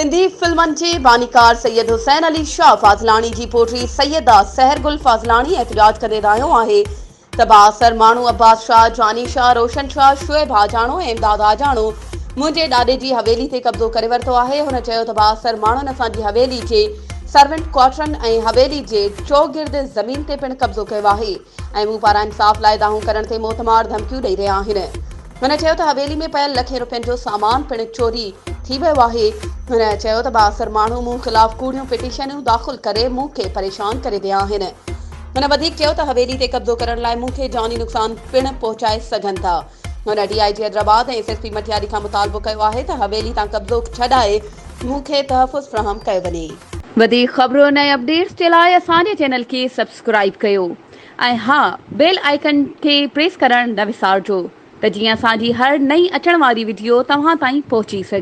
سنڌي فلمن جي بانيڪار سيد حسين علي شاهه فاضلاڻي جي پوٽي سيده سحر گل فاضلاڻي احتجاج ڪندي دانهيو آهي ته بااثر ماڻهو عباس شاهه، جاني شاهه، روشن شاهه، شعيب حاجاڻو ۽ امداد حاجاڻو منهنجي ڏاڏي جي حويلي تي قبضو ڪري ورتو آهي. هن چيو ته بااثر ماڻهن اسان جي حويلي جي سرونٽ ڪوارٽرن ۽ حويلي جي چوگرد زمين تي پڻ قبضو ڪيو آهي ۽ مون پاران انصاف لاء دانهون ڪرڻ تي موتمار ڌمڪيون ڏئي رهيا آهن. هن چيو ته حويلي ۾ پيل لکين روپين جو سامان پڻ چوري ٿي ويو آهي. هن چيو ته بااثر ماڻهو مون خلاف ڪوڙيون پٽيشنون داخل ڪري مون کي پريشان ڪري ويا آهن. هن وڌيڪ چيو ته حويلي تي قبضو ڪرڻ لاء مون کي جاني نقصان پڻ پهچائي سگهن ٿا. هن D I G Hyderabad ۽ S S P Matiari کان مطالبو ڪيو آهي ته حويلي تان قبضو ڇڏائي مون کي تحفظ فراهم ڪيو وڃي. وڌيڪ خبرن ۽ اپڊيٽس جي لاء اسان جي چينل کي سبسڪرائيب ڪيو. ۽ ها بيل آئيڪن کي پريس ڪرڻ نه وسارجو ته جيئن اسان جي هر نئين اچڻ واري وڊيو توهان تائين پهچي سگهي.